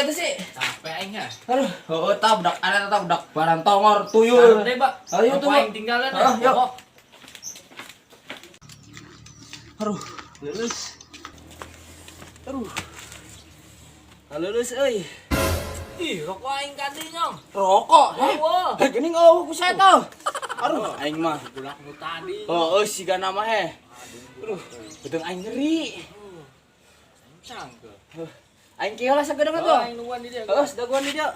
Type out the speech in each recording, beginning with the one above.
tuh sih. Capek aing ya. Aduh, oh tah budak ada tah budak barang tongor tuyul. Santai, Pak. Ayo tuh. Aing tinggalan Ah, ya. yuk. Aduh, lulus. Aduh. Lulus euy. Ih, rokok aing kadi nyong. Rokok, heh. Wah. Heh, gini ngawuh ku saya tau. Aduh, aing mah. Budak nu tadi. Oh, euy siga nama heh. Aduh, beuteung aing nyeri. Cangke. Aing kieu lah sagedeung Oh, atuh. aing nungguan di dia. Heeh, daguan di dia.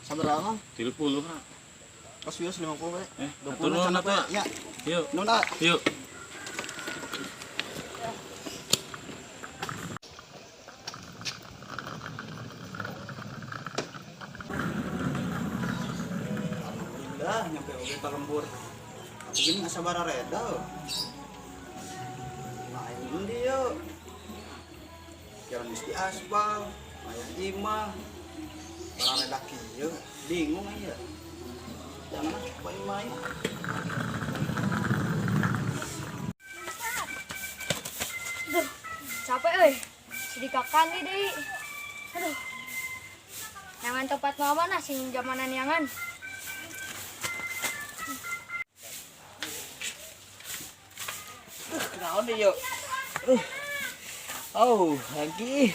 Sabaraha, Mang? 30 ha. Kos wios 50 we. Eh, 20 turun cenah atuh. we. Ya, Yuk, nuhun ah. yuk. Alhamdulillah nyampe oge ka lembur. Tapi gini nggak sabar reda. Nah, aing endi yeuh? Jalan geus di aspal, aya imah. Barareda kieu, bingung aing ya. Jangan ah, ka imah ieu. Aduh, capek euy. Jadi kakak nih deui. Aduh. Jangan tempat mama nah sing jamanan yangan. Naon deh yuk. Aduh. Oh, lagi.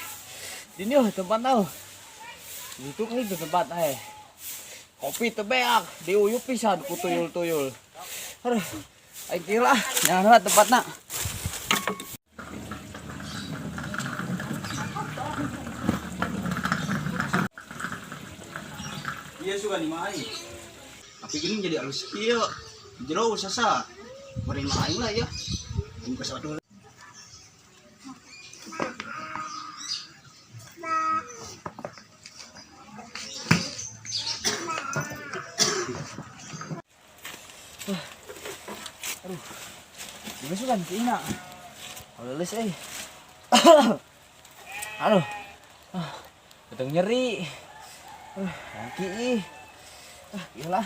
Ini oh tempat tau. Itu kan itu tempat eh. Kopi tebeak, diuyup pisan ku tuyul-tuyul. Aduh. Aing kieu lah, nyahan lah tempatna. Iya suka imah aing. Tapi gini jadi alus kieu. Jero sasa. Bari imah aing lah ya. Aing ka dulu. Di sukan kieu na. Leuleus euy. Aduh. Ah, beuteung nyeri. Lagi ih. Ah, iyalah.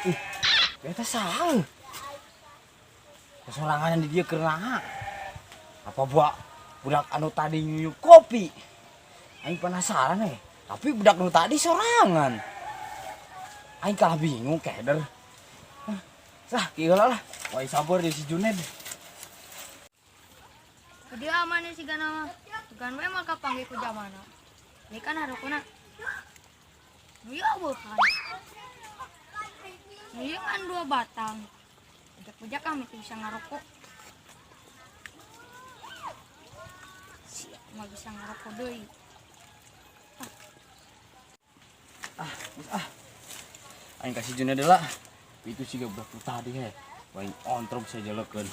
Ih, beta salah. Kesorangan di dia keur naha? Apa buat budak anu tadi nyuyup kopi? Aing penasaran eh. Tapi budak anu tadi sorangan. Aing kalah bingung keder. Ah, sah, kieu lah. Wah, sabar di si Juned. Dia aman sih gana mah. Tugan we mah kapanggih ku jamana. Ini kan harokona. Nu ieu bukan. Nu ieu kan dua batang. Bujak-bujak kami tuh bisa ngarokok. Siap mah bisa ngarokok deui. Ah. Aing kasih Juned lah. Itu sih budak nu tadi he. Aing ontrom saya jelekeun.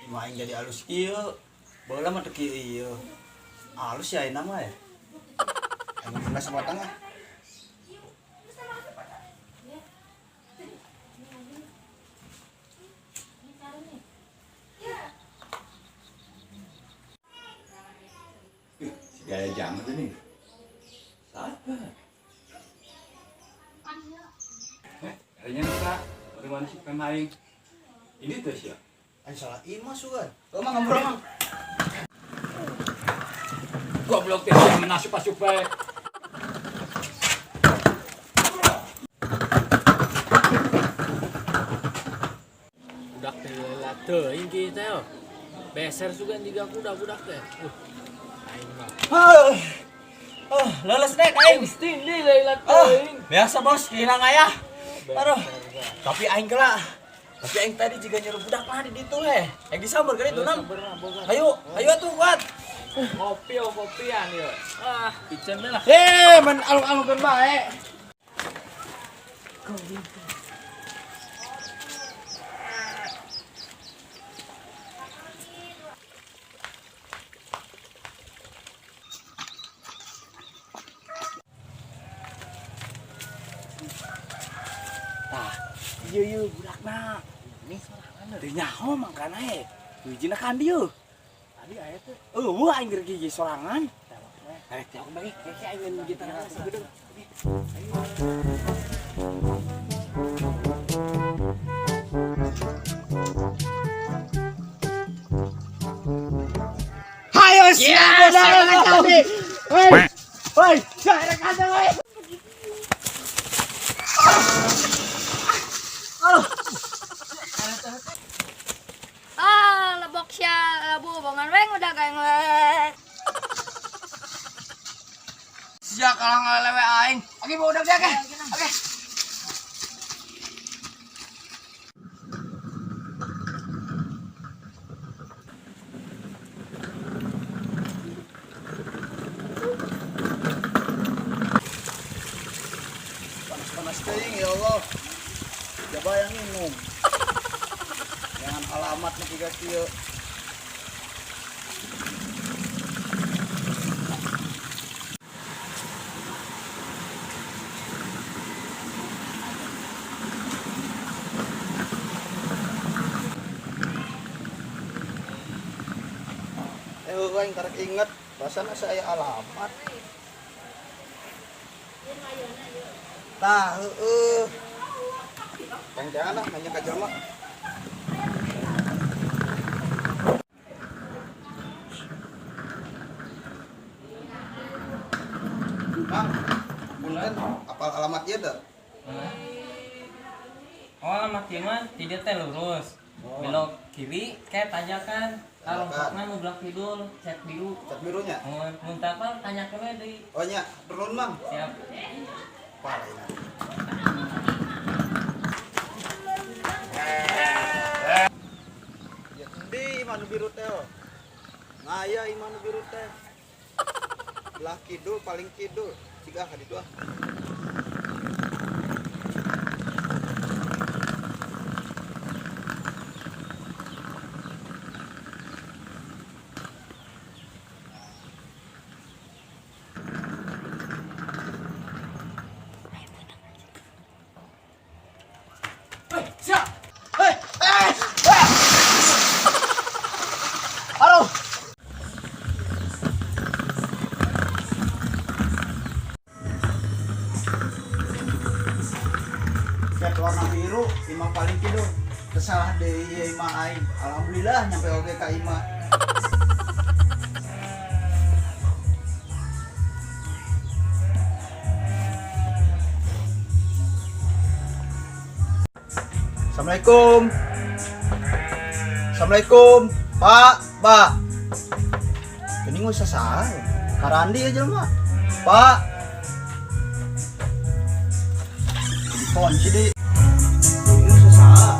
Imah aing jadi alus kieu. Baheula mah teu kieu ieu. Alus ya ayeuna mah ya. Aing pernah sabatang ah. Ih, si gaya jangan ini. Siapa? Eh, kayaknya nih, Kak. Bagaimana sih kan aing? Ini tuh sih ya. Aing salah imah sugan. Oh, Mang ngobrol, Mang. Goblok teh sih menasup-asup bae. Budak teh lila teuing kieu teh. Oh. Beser juga jiga kuda budak teh. Aing mah. Ah, oh, leuleus nek aing. Tindi lila Ah, teuing. biasa bos, hilang ayah. Aduh, tapi aing kelak. Tapi aing tadi juga nyuruh budak mah di ditu he. Aing disamber kan itu nam. Ayo, ayo atuh kuat. Ngopi oh kopian yuk. Ah, piceun lah. Eh, men alung-alungkeun bae. Iya iya budakna. Ini sorangan. Teu nyaho mangkana he. Hijina kan dieu. Tadi aya teh. Eueuh aing keur gigi sorangan. Tewak we. Eh, tewak bae keke aing ngan gitar sagedeng. Hayo siap, hei, hei, saya kata woi. Ah, lebok sia labu bongan weng udah gaeng we. Sia kalah ngalewe aing. Oke, bawa udah oke. Oke. Panas-panas teuing ya Allah. Coba yang minum. Jangan alamat nih tiga kieu. Eh, aing karek inget, perasaan saya alamat. Tah, heueuh. Jangan lah, nanya ka jelema. Mang, punten, apal alamat ieu teu? Oh, alamat ieu mah ti dieu teh lurus. Oh. Belok kiri kayak tanjakan. Tanjakan. Longkokna nu belah kidul, cat biru. Cat birunya? Mun mun teu apal tanyakeun we deui. Oh nya, turun Mang. Siap. Paling. Ya endi imah nu biru teh? Oh? Ngaya imah nu biru teh. Belah kidul paling kidul. Cik ah ka ditu ah. Hei, siap. Hei, eh, eh. Aduh. Cat warna biru, imah paling kidul. Tersalah deui ieu imah aing. Alhamdulillah nyampe oge ka imah. Assalamualaikum. Assalamualaikum, Pak, Pak. Ini nggak usah salah. Karandi aja mah. Pak. Jadi kunci deh. Ini nggak usah salah.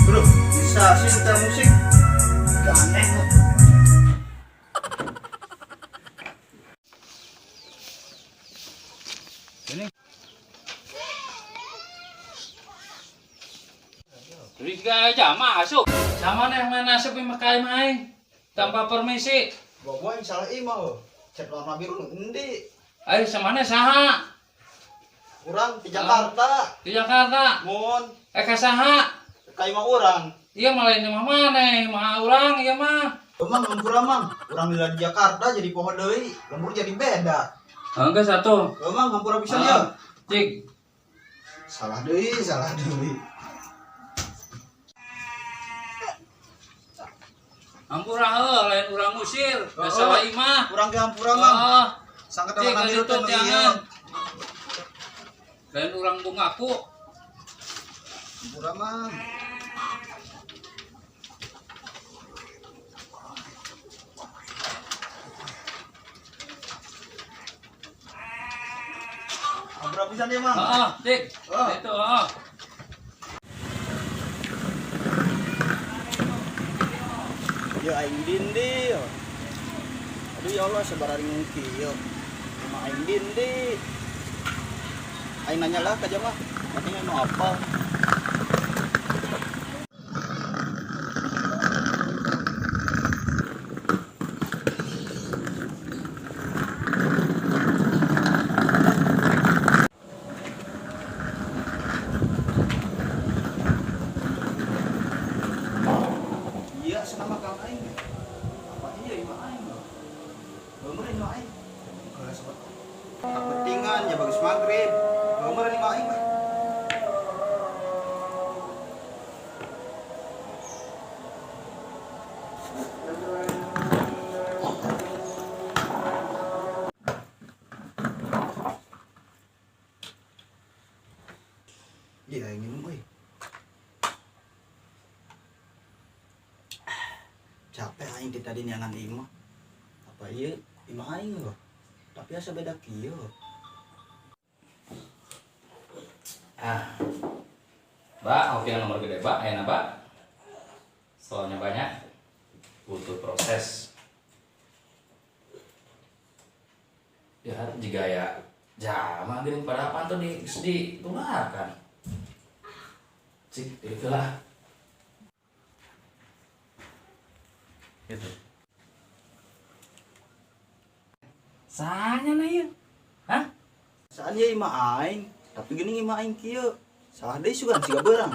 Bro, bisa sih setel musik. Gak aneh kok. Ini. Curiga aja masuk. Sama nih main asup imah ka imah aing. Tanpa permisi. Gua yang salah imah oh. Cat warna biru nu endi? Ayo samana saha? Urang di Jakarta. Di Jakarta. Mun Eh ka saha? ka imah urang. Iya malah ini mah maneh, mah urang ieu mah. Emang hampura mang, urang di Jakarta jadi poho deui, lembur jadi beda. Enggak satu. Emang hampura bisa dia. Cik, Salah deui, salah deui. hampura heuh lain urang ngusir, da Oh, salah imah. Urang ge hampura mang. Oh, Sangka cik warna ka biru ditu teh nu ieu. jangan. Lain urang bungaku. Hampura mang. Hampura pisan dia mang. Heeh, cik. Oh. Itu, heeh. Ya aing dindi. Aduh ya Allah sabaraha ringung kieu. Imah aing dindi. Aing nanya lah ka jamaah, katanya mau apa? Iya, aing minum euy. Capek aing ti tadi neangan imah. Apa ieu imah aing loh. Tapi asa beda kieu. Ah. Mbak, oke yang nomor gede, Mbak. Ayo, Mbak. Soalnya banyak. Butuh proses. Ya, jika ya jama geuning pada apaan tuh di ditularkan. Cik, itulah. Gitu. Sanya na ieu. Hah? Saan ieu imah aing, tapi geuning imah aing kieu. Salah deui sugan siga beurang.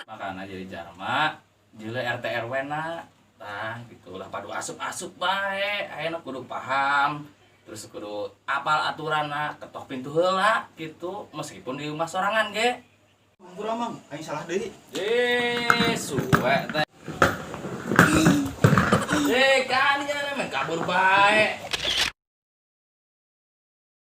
Makanya jadi jalma jile RT RW na tah gitulah padu asup-asup bae ayeuna kudu paham terus kudu apal aturan ketok pintu heula gitu meskipun di rumah sorangan ge. Hampura, Mang, aing salah deui. Eh, suwe teh. Eh, kan jangan main kabur bae.